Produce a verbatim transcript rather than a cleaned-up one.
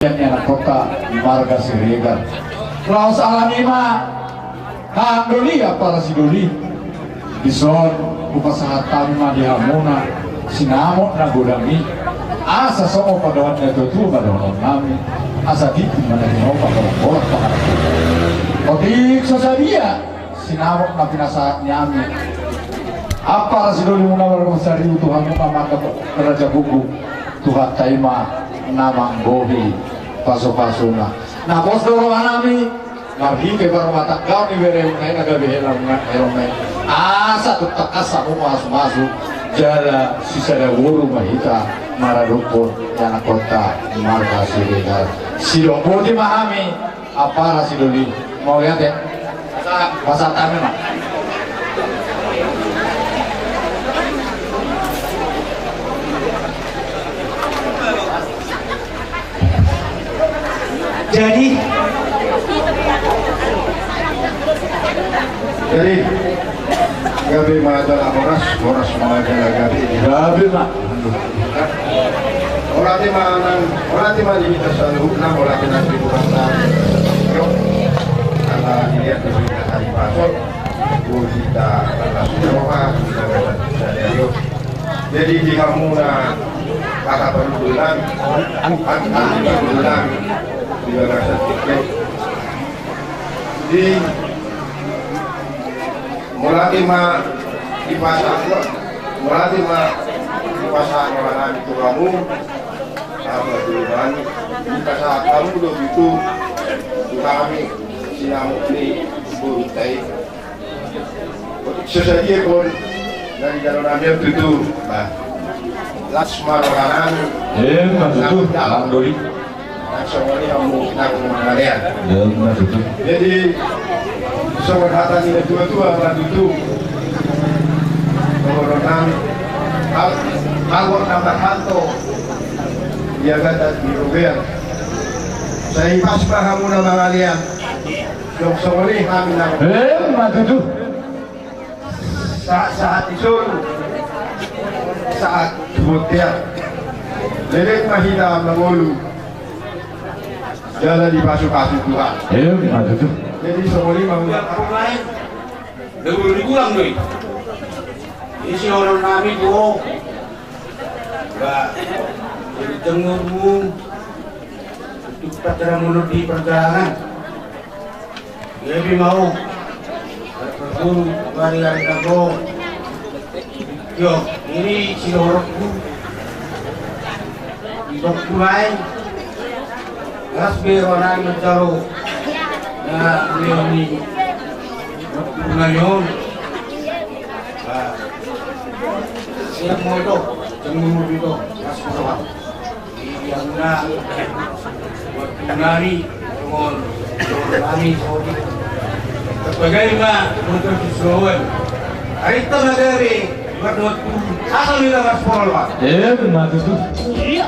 Ia ni anakhonta marga Siregar. Laos alani ma, haha doli, ampara sidoli. Dison hupasahat hami ma di hamuna sinamot na godang i. Asa songon pandohan ni natuatua ma dohonon nami. Asa tingki ma na ginopa, bolak-bolak pangarahutna. Otik so sadia sinamot na pinasahat ni hami, ampara sidoli muna marga Sariu, tu hamuna marga Raja Guguk, Tuhanta i ma na manggohi pasupasuna. Na pos do roha nami, marhite parrumatanggaon ni bereon nai na gabe hela, hela nai. Asa tung tangkas hamu mamasu-masu jala sisada boru ma hita maradophon ni anakhonta marga Siregar. Sidok boti ma hami, ampara sidoli. Mauliate. Pasahat hami ma. Jadi, jadi, gabe ma jala horas, horas ma jala gabe. Gabe ma. Mauliate ma nang, mauliate ma di hita saluhutna, mauliate nang di Tuhanta. Yo. Ala dilihat di hita di pasok. Hita las ni roha, hita las ni sadari on. Jadi di hamuna angka parhundul nami, angka parhundul nami di bagasan tingki on. Di mauliate ma dipasahat, mauliate ma dipasahat roha nami tu hamu, sahat ma tu roha nami, dipasahat hamu do bitu tu hami sinamot ni borunta i. Otik so sadia pun na dijalo nami on tutu, bah, las ma roha nami. Emma tutu, alhamdulillah. Nang songon i hamu nang mangalean. Emma tutu. Jadi songon hata ni natuatua ma tutu, songon nami, hal, hal na marhalto di agatan di robean. Sai pas ma hamu na mangalean. Dong songon i hami nang. Emma tutu. Sahat-sahat i solu, sahat tu bontean. Leleng ma hita mangolu jala dipasupasu Tuhan. Emma tutu. Jadi songon i ma hula. Dagul di gulang do i. Isi orang nami tuo. Ba, jadi tengurmu. Untuk pacaran mulut di perjalanan. Gabe ma ho. Berburu, bari-bari na ho. Yo, ini si lorokku. Ibokku lain. Las be roha nami manjalo. Na, leoni. Ibokku na yon. Ba. Siap mo ito. Tengurmu ito. Las be roha. Di hamuna, buat nami, songon, songon nami, songon. Sebagai ma, untuk disuruhan. Ari ta ma gabe, buat waktu, asal nila mas polo, Pak. Emma tutu. Iya.